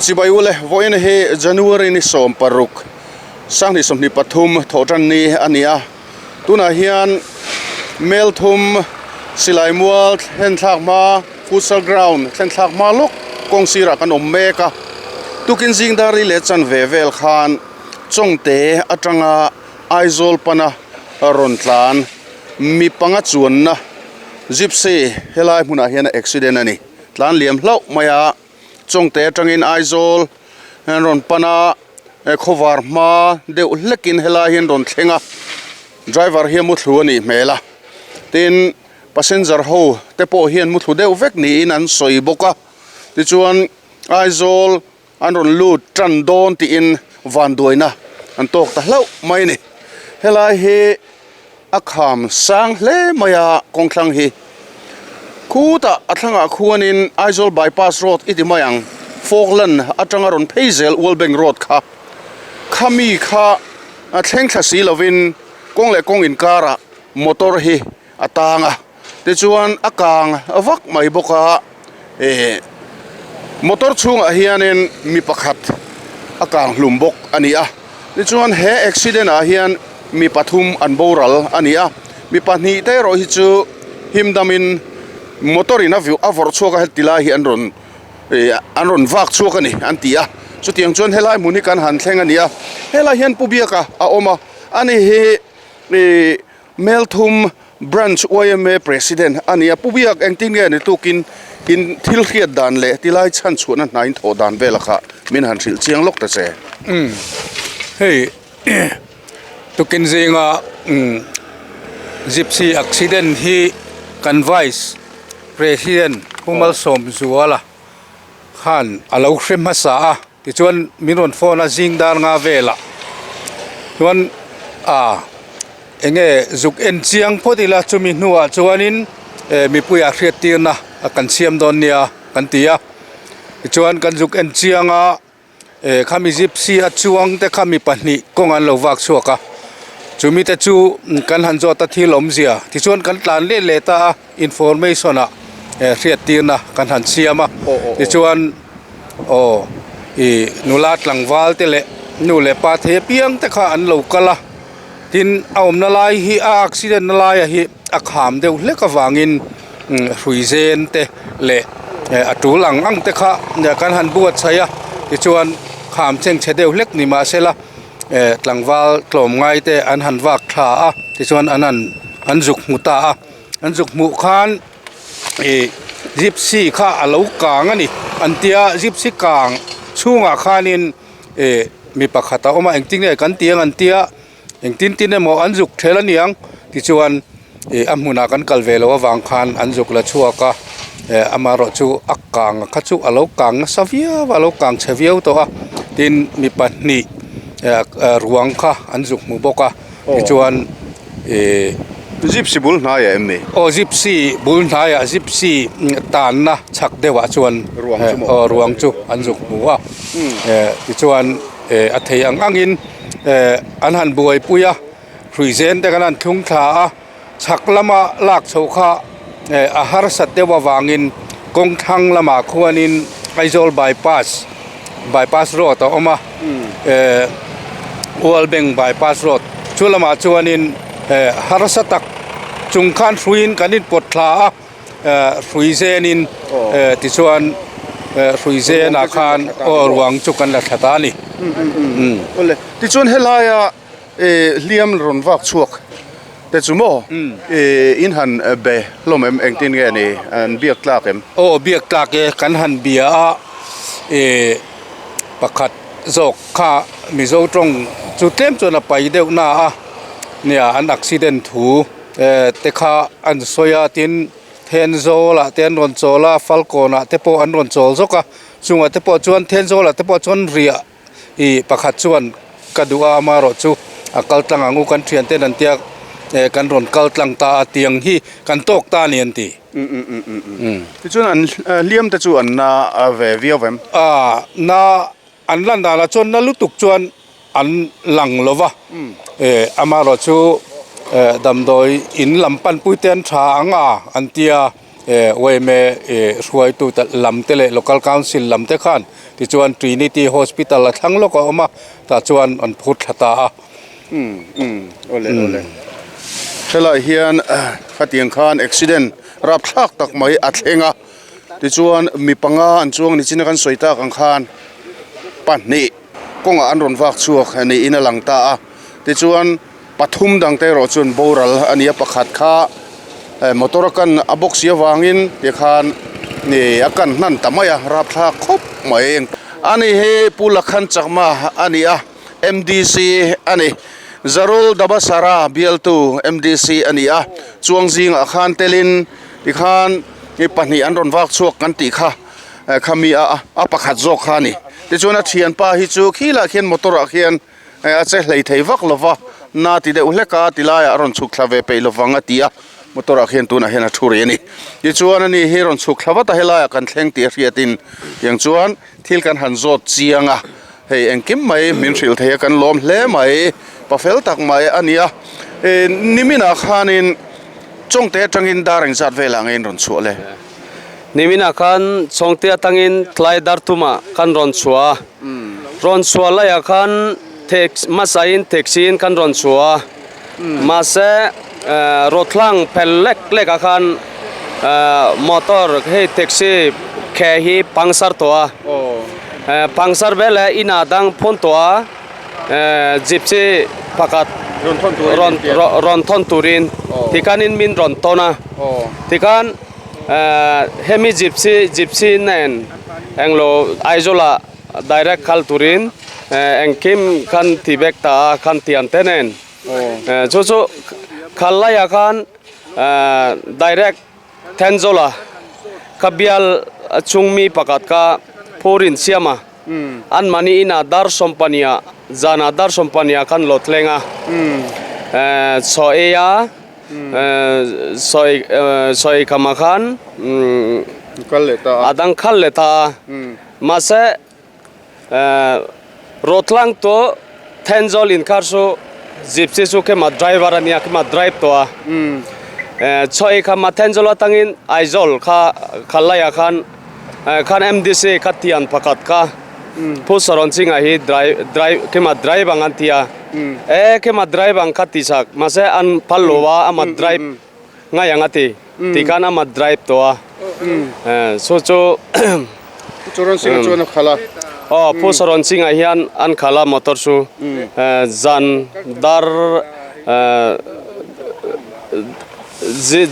Chibai ule vawiin hi January ni 16 sanghnih 23 thawhtan ni a ni a tunah hian Melthum silai mual thlen thlak hma futsal ground thlen thlak hma lawk kawng sirah kan awm mek a tukin zing dar li leh chanve vel khan Chawngte atanga Aizawl pana rawn tlan mi panga chuanna gypsy helai hmunah hian a accident a ni. Tlan liam hlauh mai a, Chawngte atangin Aizawl an rawn pan a, khawvar hma deuh hlekin helai hi an rawn thleng a, driver hi a muthlu a nih hmel a, tin passenger ho te pawh hian muthlu deuh vek niin an sawi bawk a, tichuan Aizawl An rawn lut tan dawn tiin vanduaina an tawk ta hlauh mai a ni. Helai hi a kham sang hle mai a kawngthlang hi. Khutah a thlangah khuanin Aizawl bypass road i ti mai ang, Falkland atanga rawn phei zel World Bank road kha. Khami kha a thleng thla si lovin kawng leh kawng inkarah motor hi a tang a tichuan a kang vak mai bawk a eh motor chhungah hianin mi pakhat a kang hlum bawk a ni a tichuan he accident ah hian mi pathum an boral a ni a mi pahnih te erawh hi chu him damin motor in a vawrh chhuak a heti lai hi an rawn eh an rawn vak chhuak a ni an ti a chutiang chuan helai hmun hi kan han thleng a ni a helai hian pu biaka a awm a ani hi ih Melthum Branch yma President a ni a, Pu Biak engtin nge ni tukin in thil hriat dan leh tilai chhan chhuahna hna in thawh dan vel kha min han hrilh chiang lawk ta che. Umm hei tukin zinga umm Gypsy accident hi kan Vice President Pu Malsawmzuala khan a lo hre hmasa a. Tichuan min rawn phone a zing dar nga velah chuan ah eng nge zuk en chiang phawt ila chumi hnuah chuanin eh mipuiah hriat tirna kan siam dawn nia kan ti a tichuan kan zuk en chiang a eh khami gypsy a chuang te kha mi pahnih kawng an lo vak chhuak a chumi te chu kan han zawt a thil awmzia tichuan kan tlan let leh ta a information ah eh hriat tirna kan han siam a tichuan. Aw ih nula tlangval te leh nu leh pa thei apiang te kha an lo kal a tin a awmna lai hi a accident na laia hi a kham deuh hlek avangin hrui zen te leh a tul ang ang te kha kan han buatsaih a tichuan kham chhengchhe deuh hlek ni mahsela eh tlangval tlawmngai te an han vak tha a tichuan an han an zuk hmu ta a an zuk hmuh khan. Ih gypsy kha a lo kang a ni an tia gypsy kang chhungah khanin ih mi pakhat a awm a engtin nge kan ti ang an tia engtin tin emaw an zuk ṭhel a niang tichuan ih a hmunah kan kal ve loh avang khan an zuk la chhuak a eh amaherawh chu a kang kha chu a lo kang nasa viau a a lo kang chhe viau tawh a tin mi pahnih eh ruang kha an zuk hmu bawk a tichuan ih. Gypsy bul hnaiah em ni? Aw gypsy bul hnaiah gypsy tanna chhak deuhah chuan aw ruang chu an zuk hmu a eh tichuan eh a thei ang angin eh an han buaipui a hruizen te kan han thlung thla a chhak lama lak chhoh kha eh a harsat deuh avangin kawng thlang lamah khuanin Aizawl bypass bypass road a awm a eh World Bank bypass road chu lamah chuanin eh harsa tak chung khan hruiin kan inpawt thla a eh hrui zenin eh tichuan eh hrui zenah khan aw ruang chu kan la thla ta a ni. Awle tichuan helaia eh hliam rawn vak chhuak te chu maw eh in han be hlawm em engtin nge ni an biak tlak em? Aw biak tlak e kan han bia a eh pakhat zawk kha Mizo tawng chu tlem chuan a pai deuh na a nia an accident thu eh te kha an sawi a tin Thenzawl ah te an rawn chawl a Falkawn ah te pawh an rawn chawl zawk a chungah te pawh chuan Thenzawl ah te pawh chuan riah ih pakhat chuan ka duh a amaherawh chu a kal tlang ang u kan thian ten an tia eh kan rawn kal tlang ta a tiang hi kan tawk ta a ni an ti. Tichuan an hliam te chu an na ve viau em? A na an lan danah chuan na lutuk chuan an lang lo va eh amaherawh chu eh damdawi in lam panpui te an tha ang a an tia. Yma hruaitu lam te leh local council lam te khan tichuan Trinity Hospital a thlang lawk a awm a tah chuan an phur thla ta a. Umm umm awle awle helai hian khatiang khan accident rapthlak tak mai a thleng a tichuan mi panga an chuang nichin a kan sawi tak ang khan pahnih kawngah an rawn vak chhuak niin a lang ta a tichuan pathum dang te erawh chuan boral a ni a pakhat kha motor a kan a bawk si avangin tikhan a kan hnan ta mai a rapthlak khawp mai a ni hi Pu Lakhan Chakma a ni a. MDC a ni. Zarul Dabasara bialtu MDC a ni a, chuang zingah khan telin tikhan mi pahnih an rawn vak chhuak kan tih kha khami a a pakhat zawk kha a ni. Tichuan a thianpa hi chu khilah khian motor ah khian a che hlei thei vak lo va, na ti deuh hlek a ti laiah a rawn chhuk thla ve peih lovang a ti a, motor ah khian tunah hian a thu rih a ni. Tichuan ani hi rawn chhuk thla vat a helaiah kan thleng tih a hriatin tiang chuan thil kan han zawt chiang a. Hei engkim mai min hrilh thei a kan lawm hle mai pa fel tak mai a ni a e niminah khanin Chawngte atangin dar engzat velah nge in rawn chhuah le? Niminah khan Chawngte atangin tlai dar tumah kan rawn chhuah a, rawn chhuah laiah khan hmasain taxi in kan rawn chhuah a, mahse rawthlang phel lek lekah khan motor hei taxi khe hi pangsar tawh a. Pangsar vel leh inah dang phun tawh a gypsy pakhat rawn thawn turin tikhanin min rawn tawn a tikhan hemi gypsy gypsy nen englo Aizawlah direct kal turin engkim khan ti vek ta a khan tian te nen chu chu khal laiah khan direct Thenzola ka bial chungmi pakhat kha phurin siam a, anmahni inah dar sawmpania zanah dar sawmpania khan lo thleng a, chaw ei a, chaw ei khamah khan a dang khal leh ta a, mahse Rotlang to Thenzawl inkar chu Gypsy chu kema driver a nia kema drive tawh a chaw ei kha ma Thenzawl atangin Aizawl kha khalaiah khan khan MDC kha tian pakhat kha Pu Saron Chhinga hi drive kema drive ang an ti a e kema drive ang kha ti chak mahse an phal lo a ama drive ngai ang a ti ti khan ama drive tawh a chu chu Saron Singh chuan a khalh a aw Pu Saron Singh ah hian an khalh a motor chu zan dar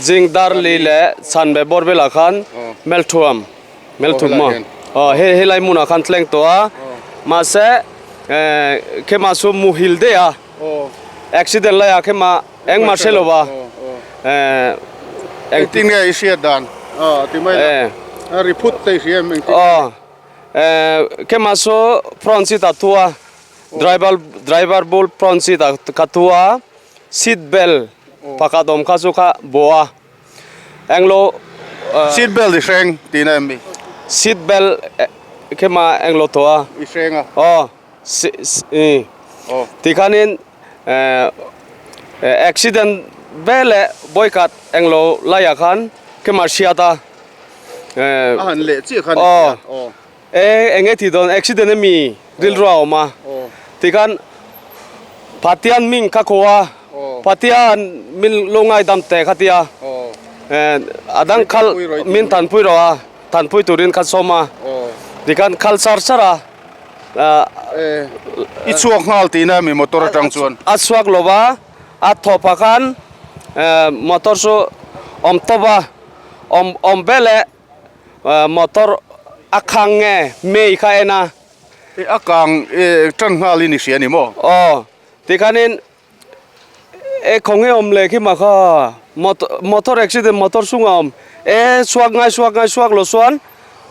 zing dar li leh chhan ve bawr velah khan Melthuam Melthum maw aw hei helai hmunah khan thleng tawh a mahse khema chu muhil daih a accident laiah khema Engmah hre lo va. Engtin nge i hriat dan? Aw ti mai la. A ri phut te i hria em engtin nge? Aw kemah saw front seat ah thu a, driver driver bul front seat ah ka thu a, seat belt pakhat awm kha chu kha bawh a. Englo Seat belt i hreng tihna em mi? Seat belt kemah englo thaw a. I hreng a. Aw. Tikhanin accident ve leh vawikhat englo laiah khan kemah hriat a. A han leh chiah khan a hria. E enge tih dawn accident ami rilru a awm a. Tikhan Pathian ming kha khaw a, Pathian min lo ngaidam teh kha tia a dang khal min thanpui rawh a, thanpui turin kha sawm a. Tikhan khal char char a. I chhuak nghal tihna mi motor atang chuan? A chhuak lo va, a thawpah khan motor chu awm tawp a, awm awm ve leh motor a khang nge mei kha en a. A kang tan nghal in i hria ni maw? Aw, tikhanin E khawnge awm leh khi mah kha motor motor accident motor chungah awm e chhuak ngai chhuak ngai chhuak lo chuan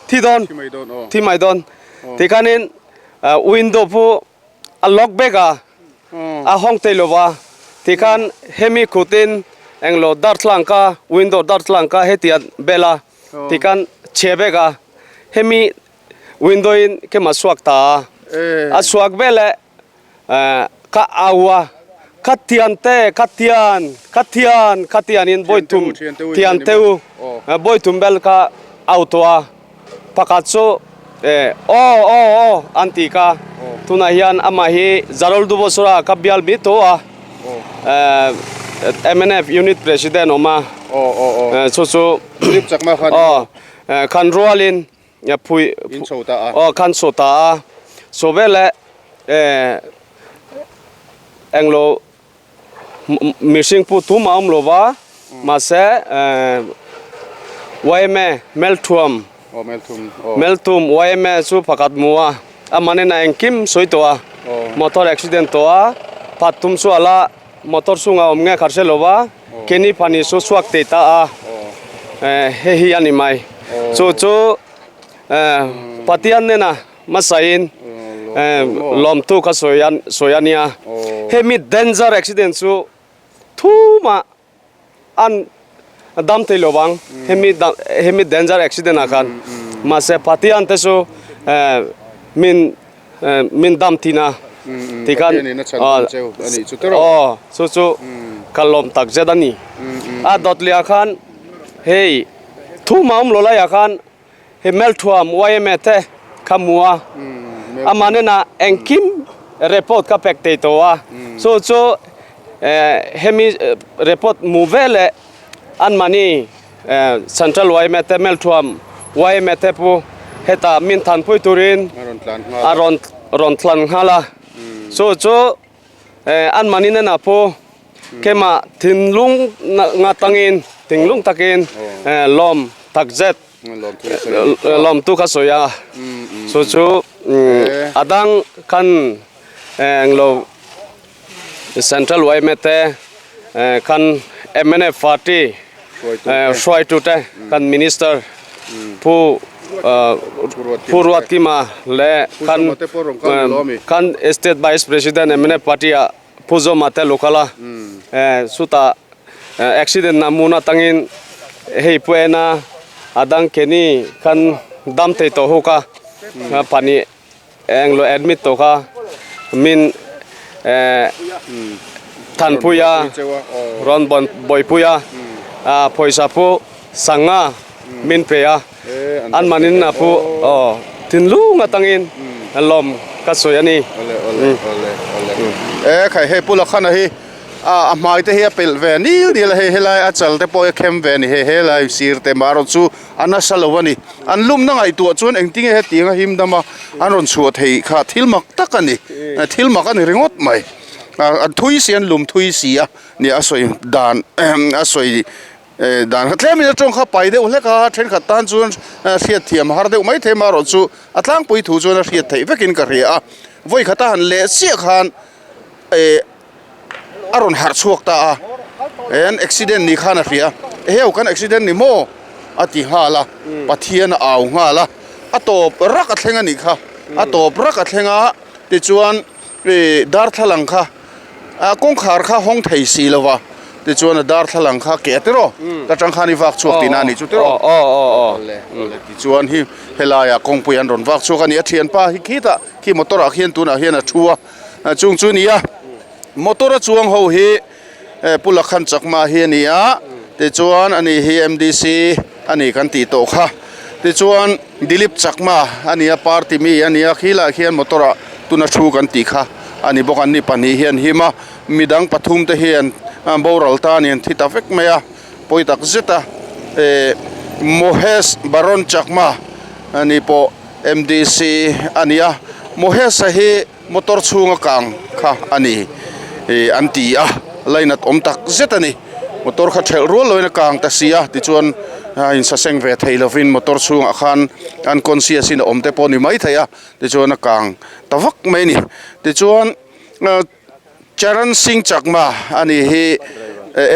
thi dawn thi mai dawn tikhanin window pawh a lock vek a a hawng thei lo va tikhan hemi khutin englo darthlalang kha window darthlalang kha heti a bel a tikhan chhe vek a hemi window in kemah chhuak ta a a chhuak veleh Ka au a, ka thian te, ka thian, ka thian, ka tianin vawi thum thian te u. Bawi thum bel kha au tawh a, pakhat chu aw aw aw an tih kha tunah hian amah hi Jarol Dubosora kha bial mi tawh a, mnf unit president awm a, chu chu aw khan rualin phui aw khan chho ta a, chu veleh englo. Mihring pu tum a awm lo va, mahse yma Melthuam Melthum yma chu pakhat hmu a, a manin a engkim sawi tawh a, motor accident tawh a, phat tum chu ala motor chungah awm nge kha hre lo va, Kenny Phani chu chhuak tei ta a, hei hi a ni mai. Chu chu Pathian nena Hmasain lawmtu kha sawi a sawi a nia. Hemi danger accident chu thumah an dam thei lo vang hemi hemi danger accident ah khan mahse Pathian te chu min min dam thin a tikhan aw chu chu ka lawm tak zet a ni. A dawt leh ah khan hei thumah awm lo laiah khan He Melthuam yma te kha hmu a, amah nena engkim report kha pek thei tawh a, chu chu hemi report hmu ve leh anmahni Central yma te Melthuam yma te pawh hetah min thanpui turin a rawn rawn thlan nghal a, chu chu anmahni nena pawh keimah thinlung nga tangin thinlung takin lawm takzet. Lawmtu kha sawi a, chu chu a dang khan englo Central yma te khan mnf party hruaitu te kan Minister Pu Ruatkima leh khan khan State Vice President mnf party ah Pu Zawma te lo kal a, chutah accident na hmun atangin hei pu en a, a dang keni khan dam thei tawh huk a, pahnih englo admit tawh kha min thanpui a, rawn bawipui a, pawisa pawh sanga min pe a, anmahni a pu aw thinlung atangin lawm ka sawi a ni. E khai hei Pu Lakhana hi a hmai te hi a pelh ve nil nil a hei helai a chal te pawh hi a khem ve a ni hei helai sir te mah erawh chu a nasa lo a ni an lumna ngaihtuah chuan engtinge hetiang a him dam a an rawn chhuah theih kha thil mak tak a ni thil mak a ni ringawt mai an thui si an lum thui si a ni a sawi dan a sawi Dan kha tlemin a tawng kha pai deuh hlek a, thenkhat tan chuan hriat thiam a har deuh mai thei amaherawh chu a tlangpui thu chuan a hriat theih vekin ka hria a, vawi khata han leh chiah khan eh a rawn harh chhuak ta a, an accident ni khan a hria, eheu kan accident ni maw a ti nghal a, Pathian a au nghal a, a tawp rak a thleng a nih kha, a tawp rak a thleng a tichuan ih darthlalang kha. A kawngkhar kha hawng thei si lo va, tichuan a darthlalang kha keh tiraw, ta tang khan i vak chhuak tihna a nih chu tiraw. Awle tichuan hi helaiah kawngpui an rawn vak chhuak a ni, a thianpa hi khitah khi motor ah khian tunah hian a thu a, chung chu ni a, motor a chuang ho hi Pu Lakhan Chakma hi a ni a, tichuan ani hi MDC a ni kan tih tawh kha, tichuan Dilip Chakma a ni a, party mi a ni a, khilaiah khian motor ah tuna thu kan tih kha a ni bawk, an ni pahnih hian him a, midang pathum te hian boral ta a ni an thi ta vek mai a, pawi tak zet a, eh Mohesh Baron Chakma a ni pawh MDC a ni a, Mohesh-a hi motor chhunga kang kha a ni ih an ti a lainat awm tak zet a ni motor kha thelh rual loin a kang ta si a tichuan a insaseng ve thei lovin motor chhungah khan unconscious in a awm te pawh a ni maithei a tichuan a kang ta vak mai a ni tichuan Charan Singh Chakma a ni hi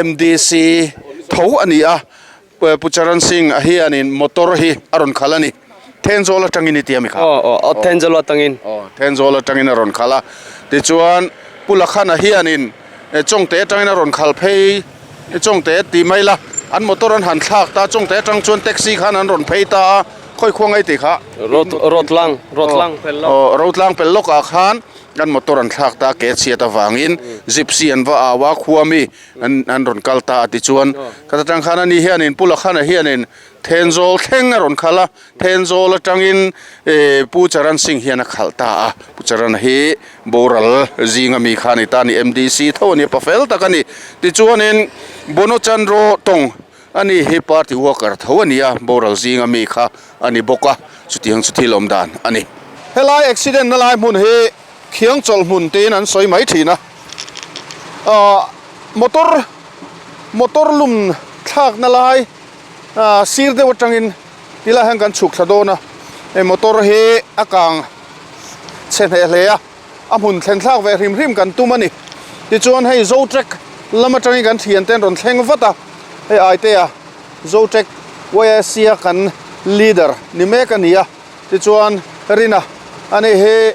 M_D_C tho a ni a. Pu Charan Singh a hianin motor hi a rawn khalh a ni. Thenzawl atangin i ti a mi kha? Aw aw aw Thenzawl atangin. Aw Thenzawl atangin a rawn khalh a. Tichuan Pu Lakhana hianin Chawngte atangin a rawn khalh phei Chawngte ti mai la an motor an han thlak ta Chawngte atang chuan taxi khan an rawn phei ta a khawi khuang ei tih kha? Rotlang Rotlang pel lawk. Aw Rotlang pel lawkah khan. An motor an thlak ta a ke chhiat avangin gypsy an va au a khua mi an an rawn kal ta a tichuan khat atang khan ani hianin Pu Lakhana hianin Thenzawl thleng a rawn khalh a Thenzawl atangin eh Pu Charan Singh hian a khalh ta a Pu Charan hi boral zinga mi kha a ni ta a ni M_D_C tho a ni a pa fel tak a ni tichuanin Bono Chandro tawng ani hi party worker tho a ni a boral zinga mi kha a ni bawk a chutiang chu thil awm dan a ni. Helai accident na lai hmun hi khiang chawlh hmun tiin an sawi mai thin a, ahh motor motor lum thlak na lai ahh sir deuh atangin tilai hian kan chhuk thla dawn a, hei motor hi a kang chhe hneh hle a. A hmun thlen thlak ve hrim hrim kan tum a ni. Tichuan hei Zotrek lam atangin kan thian te an rawn thleng vat a, hei Aitea Zotrek YSC a kan leader ni mek a ni a, tichuan Rina a ni hi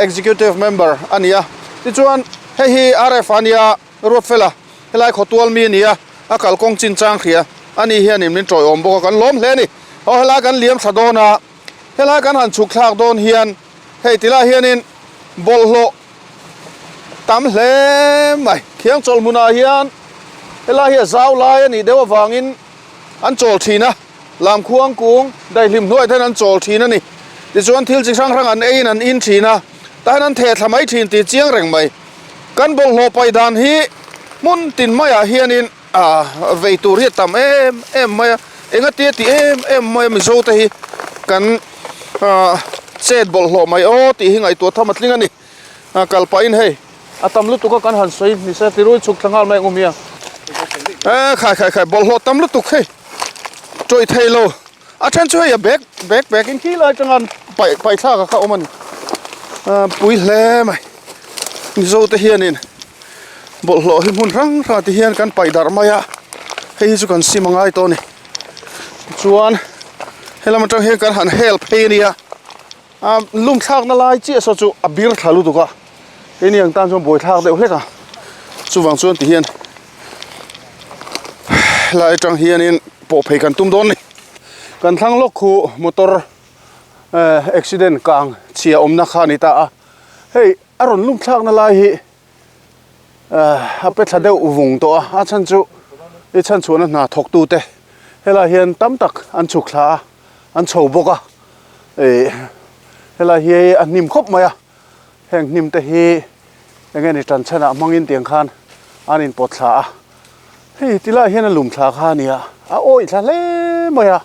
executive member a ni a, tichuan hei hi RF a nia Ruatfela helai khawtual mi a ni a, a kalkawng chin chang hria a ni hianin min tawiawm bawk a, kan lawm hle a ni. Aw helai kan liam thla dawn a, helai kan han chhuk thlak dawn hian Hei ti lai hianin bawlhhlawh tam hle mai. Khiang chawlh hmunah hian helai hi a zau lai a nih deuh avangin an chawl thin a, lamkhuang kung daihlim hnuaiah te hian an chawl thin a ni. Tichuan thil chi hrang hrang an eiin an in thin a, tah hian an theh thla mai thin tih chiang reng mai. Kan bawlhhlawh paih dan hi hmun tin maiah hianin ah vei tur hi a tam em em mai a engatia ti em em mai a mizo te hi kan ah chet bawlhhlawh mai aw tih hi ngaihtuah tham a tling a ni ah kal pahin hei a tam lutuk a kan han sawi ni se tirui chhuk thla nghal mai ang u mia eh khai khai khai bawlhhlawh tam lutuk hei tawih thei lo a then chu hei a bag bag bag in khi lai atanga paih paih thlak a kha awm a ni ah pui hle mai mizo te hianin. Bawlhhlawh hi hmun hrang hrang ah ti hian kan paih darh mai a, hei hi chu kan sim a ngai tawh a ni. Tichuan helam atang hian kan han hel phei a nia, ah lum thlakna lai chiah saw chu a bir thla lutuk a, keini ang tan chuan buai thlak deuh hlek a, chuvang chuan ti hian helai atang hianin pawh phei kan tum dawn a ni. Kan thlang lawk khu motor eh accident kang chhia awmna kha a ni ta a, hei a rawn lum thlakna lai hi. A pe thla deuh vung tawh a, a chhan chu i chhan chhuahna hna thawk tu te helai hian tam tak an chhuk thla a, an chho bawk a, ih helai hi a hnim khawp mai a, heng hnim te hi eng nge ni tan chhan ah hmangin tiang khan an in pawt thla a, hei ti lai hian a lum thla kha a nia, a awih thla hle mai a,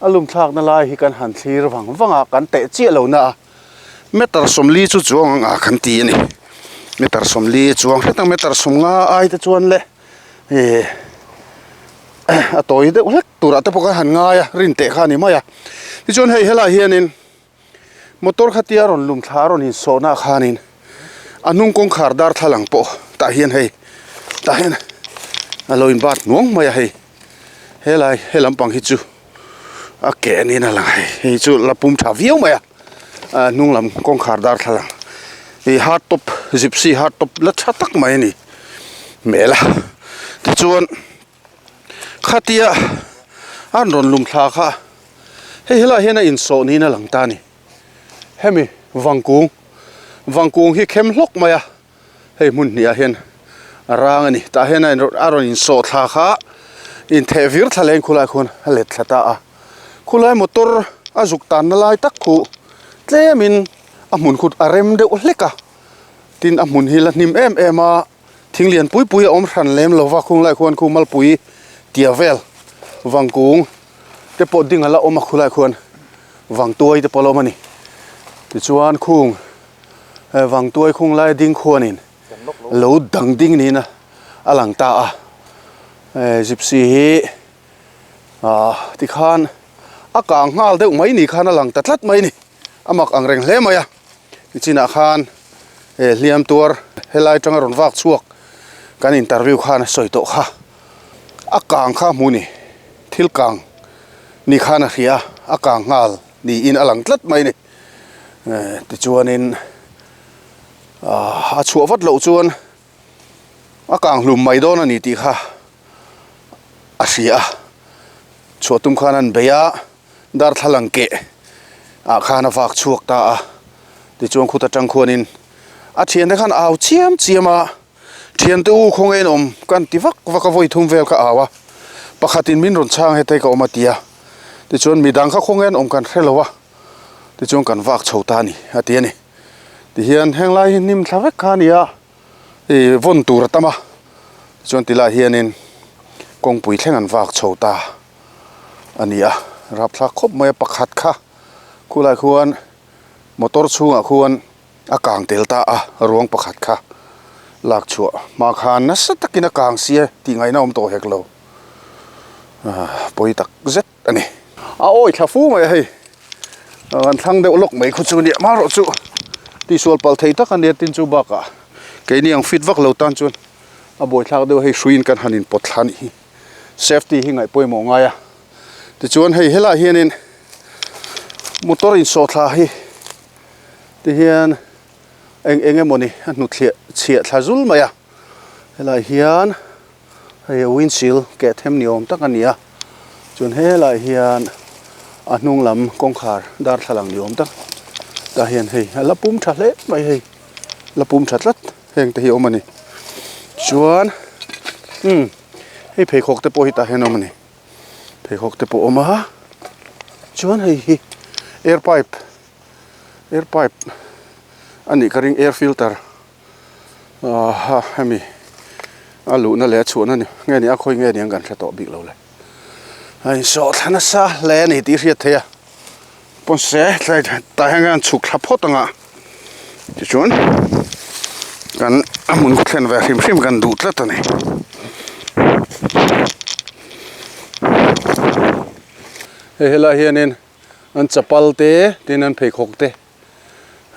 a lum thlakna lai hi kan han thlir vang vang a, kan teh chiah lo na a. Meter sawmli chu chuang ang a kan ti a ni meter sawmli chuang hret ang meter sawmnga ai te chuan le ih a tawi deuh hlek turah te pawh khan han ngai a rin teh kha a ni mai a tichuan hei helaiah hianin motor khatia rawn lum thla a rawn insawh nah khanin a hnung kawngkhar darthlalang pawh tah hian hei tah hian a lo inbat hnuang mai a hei helai he lampang hi chu. A ke niin a lang a hei hei chu la pum tha viau mai a a hnung lam kawngkhar darthlalang ih hard top gypsy hard top la tha tak mai a ni hmel a tichuan khatia an rawn lum thla kha hei helaiah hian a insawh niin a lang ta a ni hemi vangkung vangkung hi khem hlawk mai a. Hei hmun hnih ah hian a rang a ni tah hian a rawn insawh thla kha intheh vir thla leng khulai khuan a let thla ta a khulai motor a zuk tan na lai tak khu tlem in a hmun khu a rem deuh hlek a tin a hmun hi la hnim em em a thing lian pui pui a awm hran lem lo va khung lai khuan khu malpui tia vel vangkung te pawh ding a la awm a khulai khuan vangtuai te pawh a la awm a ni tichuan khung. Vangtuai khung lai ding khuanin lo dang ding niin a lang ta a, gypsy hi ah tikhan a kang nghal deuh mai ni khan a lang ta tlat mai a ni, a mak ang reng hle mai a, nichinah khan hliam tuar helai atanga rawn vak chhuak kan interview khan a sawi tawh kha, a kang kha a hmu ni, thil kang ni khan a hria a, a kang nghal niin a lang tlat mai a ni. Tichuanin a chhuah vat loh chuan a kang hlum mai dawn a ni tih kha a hria a, chhuah tum khan an bei a, darthlalang keh ah khan a vak chhuak ta a. Tichuan khut atang khuanin a thiante khan au chiam chiam a, thiante u khawnge in awm kan ti vak vak a vawi thum vel ka au a, pakhatin min rawn chhang hetei ka awm a ti a, tichuan midang kha khawnge an awm kan hre lo a, tichuan kan vak chho ta a ni a ti a ni. Tihian henglai hi hnim thla vek kha a ni a, ih vawn tur a tam a, tichuan tilai hianin kawngpui thleng an vak chho ta a ni a, rapthlak khawp mai a pakhat kha khulai khuan motor chhungah khuan a kang tel ta a, ruang pakhat kha lak chhuah hma khan nasa takin a kang sia tih ngaihna awm tawh hek lo ah pawi tak zet a ni. A awi thla fu mai a hei an thlang deuh lawk mai khu chu nia marawh chu tihsual palh thei tak a nia tin chu bakah keini ang fit vak lo tan chuan a buaithlak deuh a hei hruiin kan han inpawt thla a nih hi safety hi ngaih pawimawh ngai a tichuan hei helaiah hianin motor insawh thla hi tihian eng eng emawni a hnutthliah chhiah thla zul mai a helaiah hian. Hei windshield keh them ni awm tak a ni a chuan helaiah hian a hnung lam kawngkhar darthlalang ni awm tak tah hian hei a la pum tha hle mai hei la pum tha tlat heng te hi a awm a ni chuan umm hei pheikhawk te pawh hi tah hian a awm a ni pheikhawk te pawh a awm a chuan hei hi air pipe air pipe a nih ka ring air filter. Aha hemi a luhna leh a chhuahna ni nge ni a khawi nge ni ang kan hre tawh bik lo le a insawh thla nasa hle a ni tih hriat theih a pawn se tlai tah hian kan chhuk thla phawt ang a tichuan kan a hmun khaw thlen ve hrim hrim kan duh tlat a ni. Hei helai hianin an chapal te tin an pheikhawk te.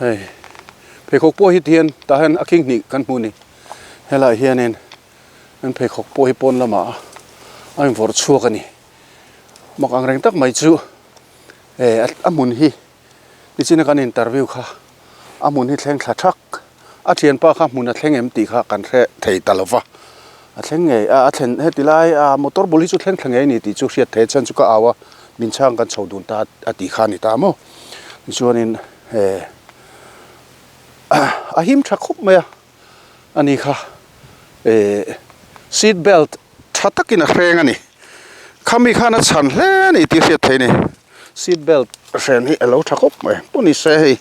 Hei pheikhawk pawh hi tihian tah hian a khing hnih kan hmuh a ni helaiah hianin an pheikhawk pawh hi pawn lamah a invawrh chhuak a ni mak ang reng tak mai chu eh a hmun hi nichina kan interview kha a hmun hi thleng thla thak a thianpa kha hmun a thleng em tih kha kan hre thei ta lo va a thleng ngei a a thlen heti lai a motor bul hi chu thleng thla ngei a ni tih chu hriat theih a chhan chu ka au a min chhang kan chho dun ta a tih kha a ni ta maw. Tichuanin he a him tha khawp mai a ani kha eh seat belt tha takin a hreng a ni khami khan a chhan hle a ni tih hriat theih a ni seat belt hren hi a lo tha khawp mai pawh ni se hei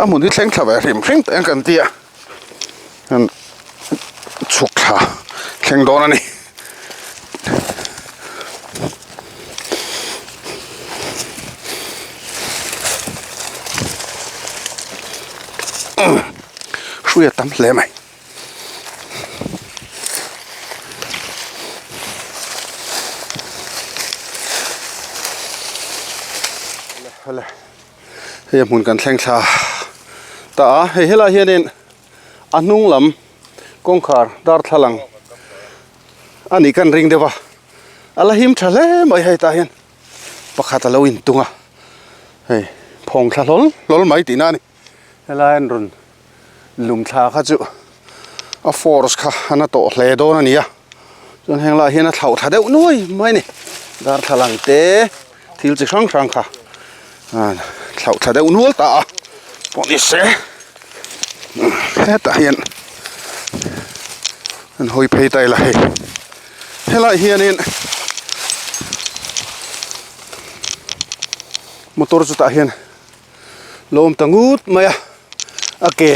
a hmun hi thleng thla ve hrim hrim teh ang kan ti a chhuk thla thleng dawn a ni. Hrui a tam hle mai. Hei a hmun kan thleng thla ta a hei helai hianin a hnung lam kawngkhar darthlalang a nih kan ring deuh a a la him tha hle mai hei tah hian pakhat a lo intung a hei phawng thla hlawl hlawl mai tihna a ni helai an rawn lum thla kha chu a force kha a na tawh hle dawn a ni a chuan heng lah hian a thlauh thla deuh nuai mai a ni darthlalang te thil chi hrang hrang kha thlauh thla deuh nual ta a pawh ni se hetah hian an hawi phei ta ila hei helaiah hianin motor chutah hian lo awm ta ngut mai a a ke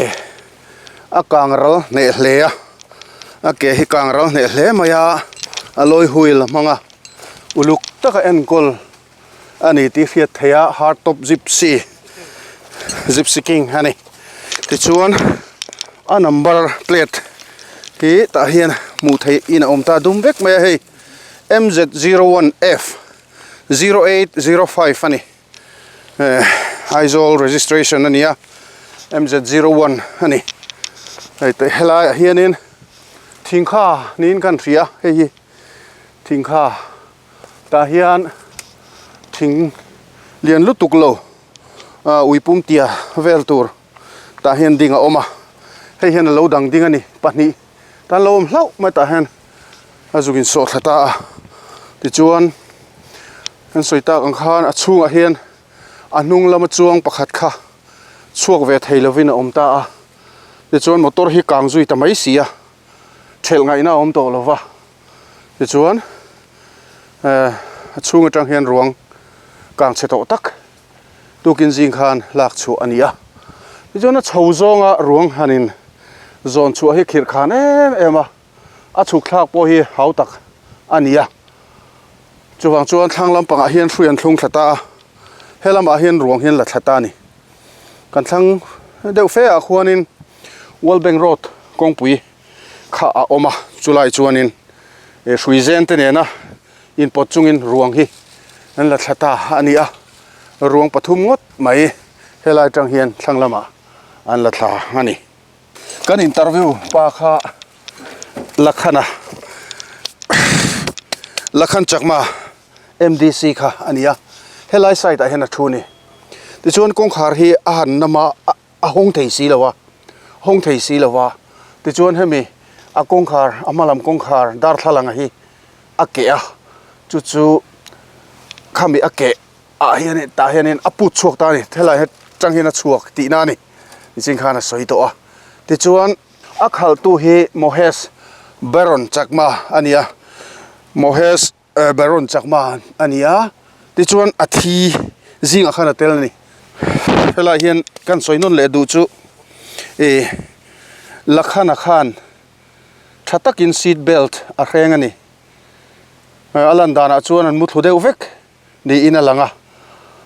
a kang ral hneh hle a a ke hi kang ral hneh hle mai a a lawi wheel a hmang a uluk taka enkawl a ni tih hriat theih a hard top gypsy gypsy king a ni tichuan a number plate hi tah hian hmuh theih in a awm ta dum vek mai a hei M Z 01 F 0805 a ni. Eh Aizawl registration a ni a M Z 01 a ni hei teh helaiah hianin thingkha niin kan hria hei hi thingkha tah hian thing lian lutuk lo ah uipum tia vel tur tah hian ding a awm a hei hian a lo dang ding a ni pahnih tan lo awm hlauh mai tah hian a zuk in sawh thla ta a tichuan kan sawi tak ang khan a chhungah hian a hnung lama chuang pakhat kha. Chhuak ve thei lovin a awm ta a, tichuan motor hi kang zui ta mai si a, thelh ngaihna a awm tawh lo va, tichuan eh a chhung atang hian ruang kang chhe tawh tak tukin zing khan lak chhuah a ni a, tichuan a chho zawnga ruang hanin zawn chhuah hi khirh khan em em a, a chhuk thlak pawh hi hau tak a ni a, chuvang chuan thlang lampangah hian hrui an thlung thla ta a, he lamah hian ruang hian la thla ta a ni. Kan thlang deuh fe ah khuanin World Bank Road kawngpui kha a awm a, chulai chuanin hrui zen te nena inpawt chungin ruang hi an la thla ta a ni a, ruang pathum ngawt mai helai atang hian thlang lamah an la thla a ni. Kan interview pa kha Lakhana Lakhan Chakma MDC kha a ni a, helai side ah hian a thu a ni. Tichuan kawngkhar hi a han nam a, a hawng thei si lo a, hawng thei si lo a, tichuan hemi a kawngkhar a hma lam kawngkhar darthlalang hi a keh a, chu chu khami a keh ah hianin tah hianin a put chhuak ta a ni, helai atang hian a chhuak tihna a ni. Nichin khan a sawi tawh a, tichuan a khalhtu hi Mohesh Baron Chakma a ni a, Mohesh Baron Chakma a ni a, tichuan a thi zingah khan a tel a ni. Helaiah hian kan sawi nawn leh duh chu ih Lakhana khan tha takin seat belt a hreng a ni. A lan danah chuan an muthlu deuh vek. Niin a lang a,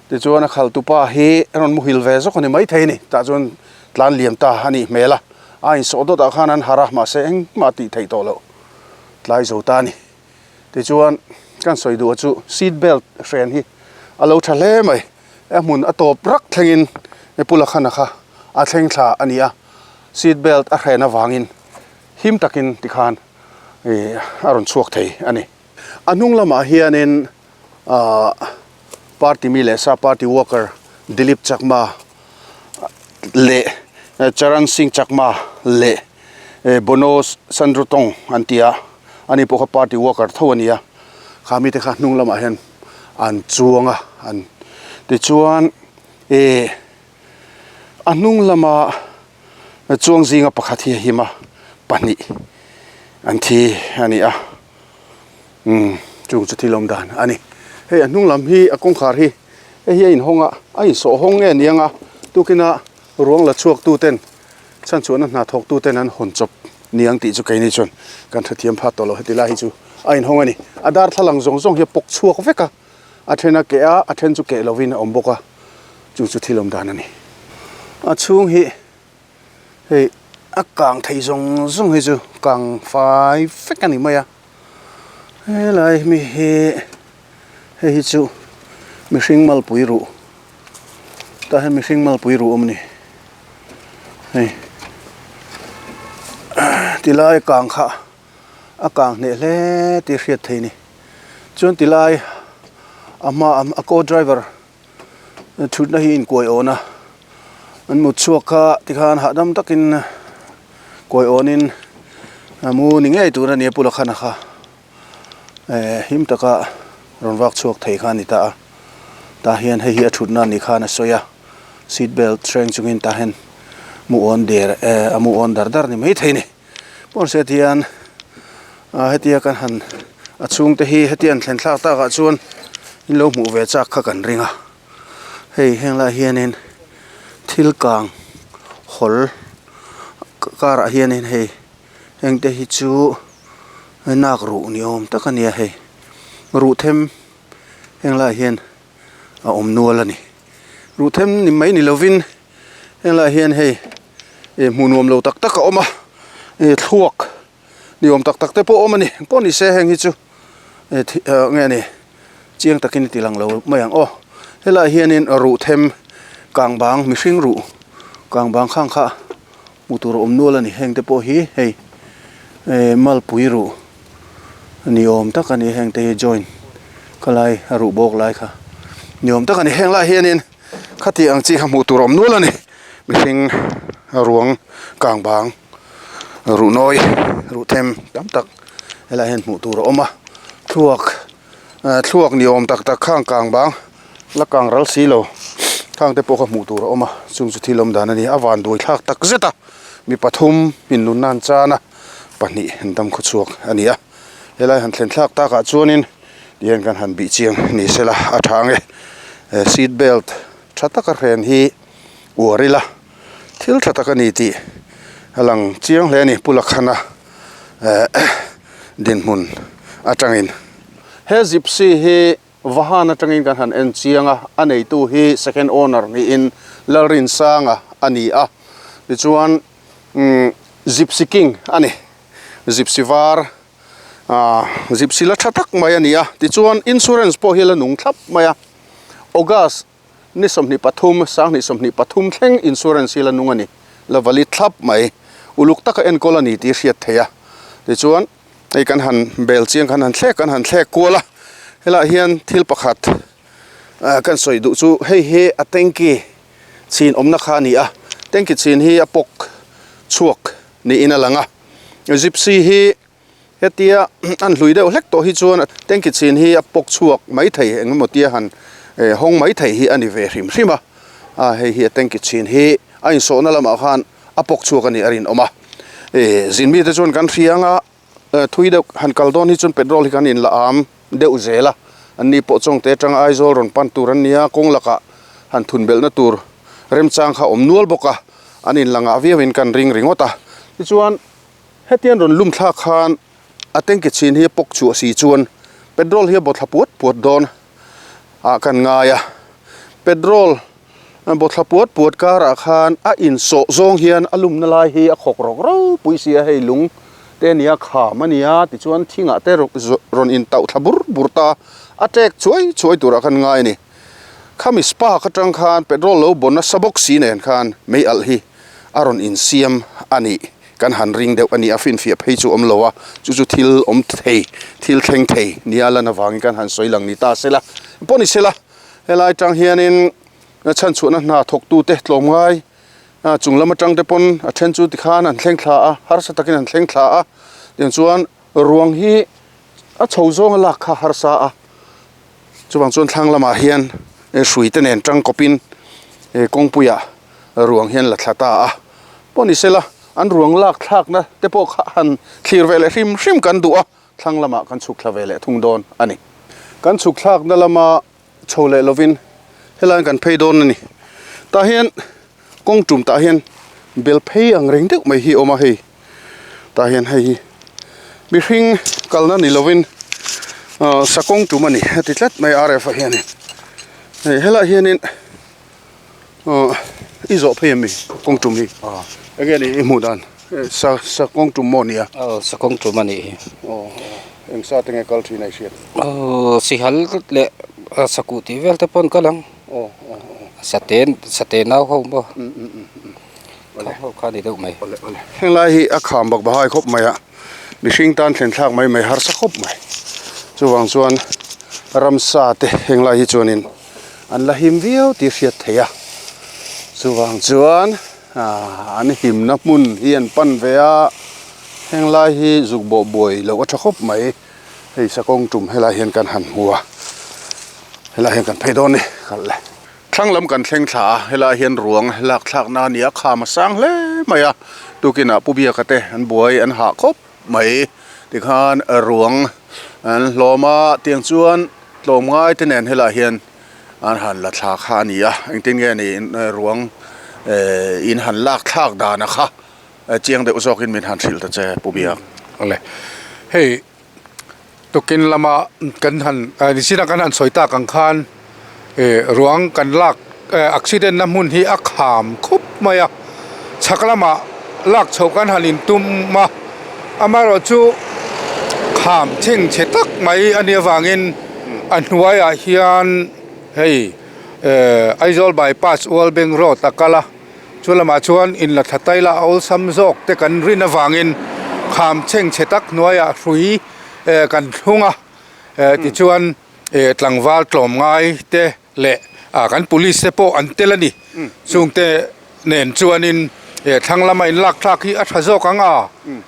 tichuan a khaltupa hi a rawn muhil ve zawk a ni maithei a ni, tah chuan tlan liam ta a nih hmel a, a insawh dawtah khan an harh a, mahse engmah tih theih tawh loh tlai zo ta a ni. Tichuan kan sawi duh a chu seat belt hren hi a lo tha hle mai, a hmun a tawp rak thlengin Pu Lakhana kha a thleng thla a ni a, seat belt a hren avangin him takin tikhan ih a rawn chhuak thei a ni. A hnung lamah hianin ahh party mi leh sa party worker Dilip Chakma leh Charan Singh Chakma leh Bono Sandrutong an ti a, ani pawh kha party worker tho a ni a, kha mite kha hnung lamah hian an chuang a an tichuan ih a hnung lama chuang zinga pakhat hi a him a pahnih an thi a ni a. Umm chung chu thil awm dan a ni. Hei a hnung lam hi a kawngkhar hi hei hi a inhawng a, a insawh hawng nge ni anga tukina ruang la chhuak tu ten chhanchhuahna hna thawk tu ten an hawn chawp ni ang tih chu keini chuan kan hrethiam phat tawh lo heti lai hi chu a inhawng a ni. A darthlalang zawng zawng hi a pawk chhuak vek a, a then a keh a, a then chu keh lovin a awm bawk a, chung chu thil awm dan a ni. A chhung hi. Hei a kang thei zawng zawng hi chu kang fai vek a ni mai a helai mi hi hei hi chu mihring malpui ruh tah hian mihring malpui ruh a awm a ni hei tilai kang kha a kang hneh hle tih a hriat theih a ni chuan tilai a hma a co driver. Thutna hi inkuai awn a, an mut chhuak kha tikhan hahdam takin kuai awnin a mu ni ngei tur a ni a Pu Lakhana kha eh him taka rawn vak chhuak thei kha a ni ta a, tah hian hei hi a thutna ni khan a sawi a, seat belt hreng chungin tah hian mu awn der eh a mu awn dar dar ni maithei a ni. Pawn hriat hian ah hetia kan han a chhungte hi hetia an thlen thlak takah chuan in lo hmuh ve chak kha kan ring a hei heng lai hianin thil kang hawl karah hianin hei heng te hi chu nak ruh ni awm tak a nia hei ruh them heng lai hian a awm nual a ni ruh them ni mai ni lovin heng lai hian hei. Ih hmuh nuam lo tak tak a awm a ih thluak ni awm tak tak te pawh a awm a ni pawh ni se heng hi chu ih nge ni chiang takin i ti lang lo mai ang aw helaiah hianin ruh them kang bang mihring ruh kang bang khang kha hmuh tur a awm nual a ni heng te pawh hi hei eh malpui ruh ni awm tak a ni heng te hi joint khalai a ruh bawk lai kha ni awm tak a ni heng lai hianin. Khati ang chi kha hmuh tur a awm nual a ni. Mihring ruang kang bang ruh nawi ruh them tam tak helaiah hian hmuh tur a awm a. Thluak thluak ni awm tak tak khang kang bang la kang ral si lo. Khang te pawh kha hmuh tur a awm a, chung chu thil awm dan a ni. A van duai thlak tak zet a, mi pathum in nunna an chan a, pahnih an dam khaw chhuak a ni a. Helai han thlen thlak takah chuanin tihian kan han bih chiang ni sela a tha ang e. Seat belt tha taka hren hi uar ila thil tha tak a ni tih a lang chiang hle a ni Pu Lakhana dinhmun atangin. He gypsy hi Vahan atangin kan han en chiang a, a neitu hi second owner niin Lalrinsanga a ni a, tichuan umm Gypsy King a ni, Gypsy var ah Gypsy la tha tak mai a ni a, tichuan insurance pawh hi a la nung thlap mai a, August ni 23, 2023 thleng insurance hi la nung a ni, la valid thlap mai, uluk taka enkawl a ni tih hriat theih a, tichuan. Hei kan han bel chiang kan han thlek kan han thlek kual a helaiah hian thil pakhat ah kan sawi duh chu hei hi a tanky chhin awmna kha a ni a tanky chhin hi a pawk chhuak niin a lang a gypsy hi hetia an hlui deuh hlek tawh hi chuan tanky chhin hi a pawk chhuak mai thei eng emaw tia han eh hawng mai thei hi a ni ve hrim hrim a a hei hi a tanky chhin hi a insawhna lamah khan. a pawk chhuak a nih a rinawm a ih zin mite chuan kan hria anga thui deuh han kal dawn hi chuan petrol hi kan in la am deuh zel a an ni pawh chawngte atanga Aizawl rawn pan tur an nia kawng lakah han thun belhna tur remchang kha awm nual bawk a an in la ngah viau in kan ring ringawt a tichuan hetiang rawn lum thlak khan a tanky chhin hi a pawk chhuah si chuan petrol hi a bawthla puat puat dawn ah kan ngai a petrol. Bawthla puat puat karah khan a insawh zawng hian a lumna lai hi a khawk rawk ropui si a, hei lung te a nia kham a nia tichuan thingah te rawn intauh thla bur bur ta a tek chuai chuai turah khan ngai a ni. Khami spark atang khan petrol lo bawn nasa bawk si nen khan mei alh hi a rawn insiam a nih kan han ring deuh a ni a, finfiah phei chu awm lo a, chu chu thil awm thei thil thleng thei nia lan avangin kan han sawi lang ni ta sela pawh ni sela. Helai atang hianin chhanchhuahna hna thawktute tlawmngai chung lam atang te pawn a then chu tikhan an thleng thla a, harsa takin an thleng thla a, tiang chuan ruang hi a chho zawnga lak kha harsa a, chuvang chuan thlang lamah hian hrui te nen tangkawpin kawngpuiah ruang hian la thla ta a, pawh ni sela an ruang lak thlakna te pawh kha han thlir ve leh hrim hrim kan duh a. Thlang lamah kan chhuk thla ve leh thung dawn a ni. Kan chhuk thlakna lama chho leh lovin helaiin kan phei dawn a ni. Tah hian kawng tum tah hian bel phei ang reng deuh mai hi a awm a hei. Tah hian hei hi mihring kalna ni lovin ahh sakawng tum a ni a ti tlat mai RF ah hianin. Hei helaiah hianin Aw i zawh phei em mi kawng tum hi enge ni i hmuh dan sa sa kawng tum maw nia aw sa kawng tum a nih hi aw eng sa te nge kal thin a i hriat aw sihal leh sakuh tih vel te pawh an kal ang aw aw aw sate sate nau ho maw awle ho kha a ni deuh mai awle awle henglai hi a kham bak bahai khawp mai a mihring tan thlen thlak mai mai harsa khawp mai chuvang chuan ramsa te henglai hi chuanin. An la him viau tih hriat theih a, chuvang chuan aah an himna hmun hi an pan ve a, heng lai hi zuk bawh buai loh a tha khawp mai, hei sakawng tum helai hian kan han hmu a, helai hian kan phei dawn a ni kal le. Thlang lam kan thleng thla a, helai hian ruang lak thlakna a ni a, kham a sang hle mai a, tukinah Pu Biaka te an buai an hah khawp mai tikhan ruang an hlawm a, tiang chuan. Tlawmngai te nen helaiah hian an han la thla kha a ni a, engtin nge ni ruang eh in han lak thlak dan a kha chiang deuh zawkin min han hrilh ta che Pu Biak. Awle hei tukin lama kan han nichin a kan han sawi tak ang khan eh ruang kan lak eh accident na hmun hi a kham khup mai a, chhak lamah lak chhoh kan han intum a. Amaherawhchu kham chhengchhe tak mai a nih avangin a hnuaiah hian hei ehh Aizawl bypass World Bank road a kal a, chu lamah chuan in la thla taila a awlsam zawk te kan rin avangin kham chhengchhe tak hnuaiah hrui ehh kan thlung a, ehh tichuan ehh tlangval tlawmngai te leh ah kan police te pawh an tel a ni chungte nen chuanin eh thlang lama in lak thlak hi a tha zawk ang a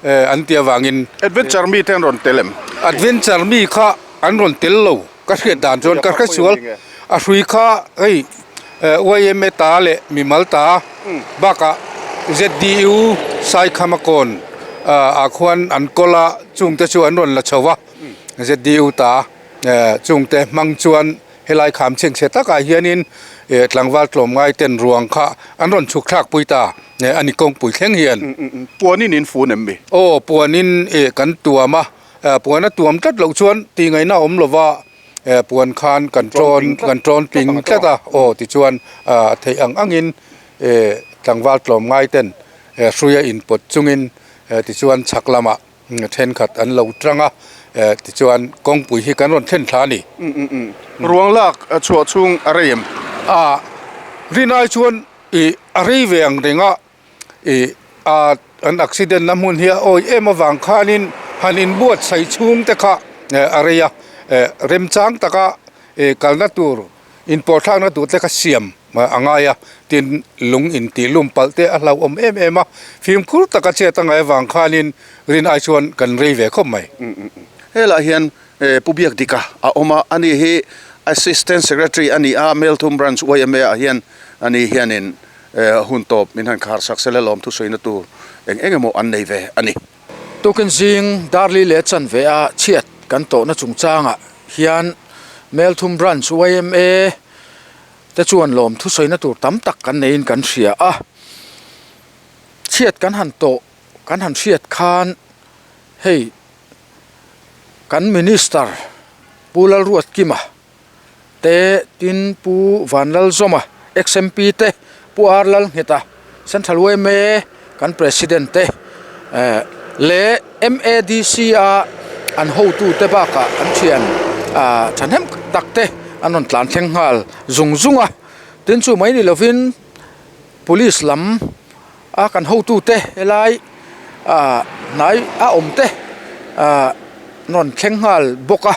eh an tih avangin Adventure mi te an rawn tel em? Adventure mi kha an rawn tel lo ka hriat dan chuan ka hre sual a hrui kha hei Yma ta leh mimal ta bakah ZDU Saikhama kawn ah khuan an kawl a, chungte chu an rawn la chho va, ZDU ta chungte hmang chuan helai kham chhengchhe takah hianin tlangval tlawmngai ten ruang kha an rawn chhuk thlak pui ta a ni kawngpui thleng hian. Puanin in fun em mi? Aw puanin kan tuam a, puan a tuam tlat loh chuan tihngaihna a awm lo va. Puan khan kan tawn kan tawn ping tlat a, aw tichuan a theih ang angin tlangval tlawm ngai ten hruia inpawt chungin tichuan chhak lamah thenkhat an lo tang a, tichuan kawngpui hi kan rawn thlen thla a ni. Ruang lak chhuah chhung a rei em? A rinai chuan a rei ve ang reng a. Ih a an accident na hmun hi a awi em avang khanin han inbuatsaih chhung te kha a rei a, remchang taka kalna tur inpawhthlakna tur te kha siam a ngai a, tin lung intih lum palh te a hlauhawm em em a, fimkhur taka chet a ngaih avang khanin rin ai chuan kan rei ve khawp mai. Helaiah hian Pu Biakdika a awm a, ani hi Assistant Secretary a ni a, Melthum Branch yma ah hian ani hianin Hun tawp min han khar sak sela lawm thusawiina tur eng eng emaw an nei ve a ni. Tukin zing Darli leh chanve a chhiat kan tawhna chungchangah hian Melthum Branch yma te chuan lawm thusawiina tur tam tak kan neiin kan hria a. Chhiat kan han tawh kan han hriat khan hei kan Minister Pu Lalruatkima te tin Pu Vanlalzawma XMP te Pu R Lalngheta Central yma kan President te eh leh MADC a an hotu te bakah an thian ah thahnem tak te an rawn tlan thleng nghal zung zung a tin chu mai ni lovin Police lam a kan hotu te helai ah hnai a awm te ah an rawn thleng nghal bawk a.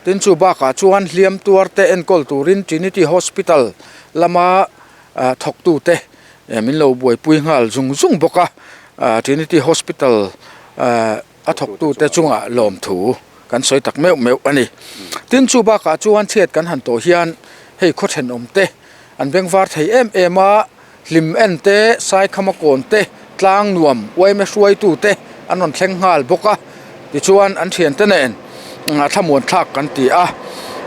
Tin chu bakah chuan hliam tuar te enkawl turin Trinity Hospital lama thawktu te min lo buaipui nghal zung zung bawk a, Trinity Hospital a thawktu te chungah lawmthu kan sawi tak meuh meuh a ni. Tin chu bakah chuan chhiat kan han tawh hian hei khaw thenawm te an bengvar thei em em a, hlim en te, Saikhama kawn te, tlang nuam uaime hruaitu te an rawn thleng nghal bawk a, tichuan an thiante nen thlamuan thlak kan ti a.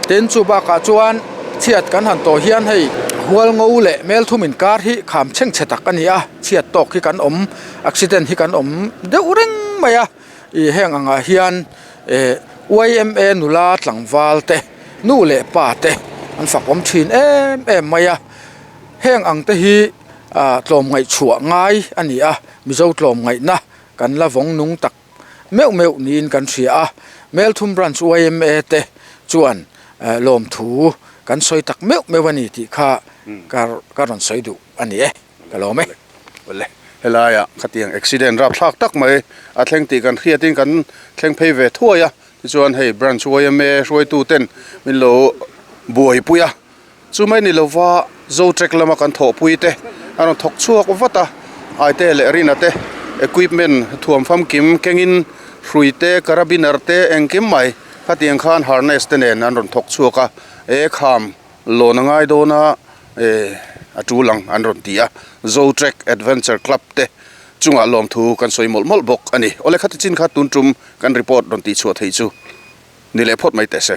Tin, chu bakah chuan chhiat kan han tawh hian hei hual ngo leh melthum inkar hi kham chheng chhe tak a ni a, chhiat tawk hi kan awm, accident hi kan awm deuh reng mai a, ih heng angah hian eh yma nula tlangval te, nu leh pa te an fakawm thin em em mai a. Heng ang te hi tlawmngaih chhuah ngai a ni a, Mizo tlawmngaihna kan la vawng nung tak meuh meuh niin kan hria a, Melthum Branch yma te chuan lawmthu kan sawi tak meuh meuh a ni tih kha ka rawn sawi duh a ni e, ka lawm e. Awle, helaiah khatiang accident rapthlak tak mai a thleng tih kan hriatin kan thleng phei ve thuai a, tichuan hei Branch yma hruaituten min lo buaipui a. Chu mai ni lova Zotrek lama kan thawhpui te a rawn thawk chhuak vat a, Aite leh Rina te equipment thuam famkim kengin hrui te, carabiner te engkim mai khatiang khan harness te nen an rawn thawk chhuak a, e kham lawn a ngai dawn a, e a tul ang an rawn ti a, Zotrek Adventure Club te chungah lawmthu kan sawi mawlh mawlh bawk a ni. Awle khati chin kha tun tum kan report rawn tihchhuah theih chu ni leh phawt mai teh se.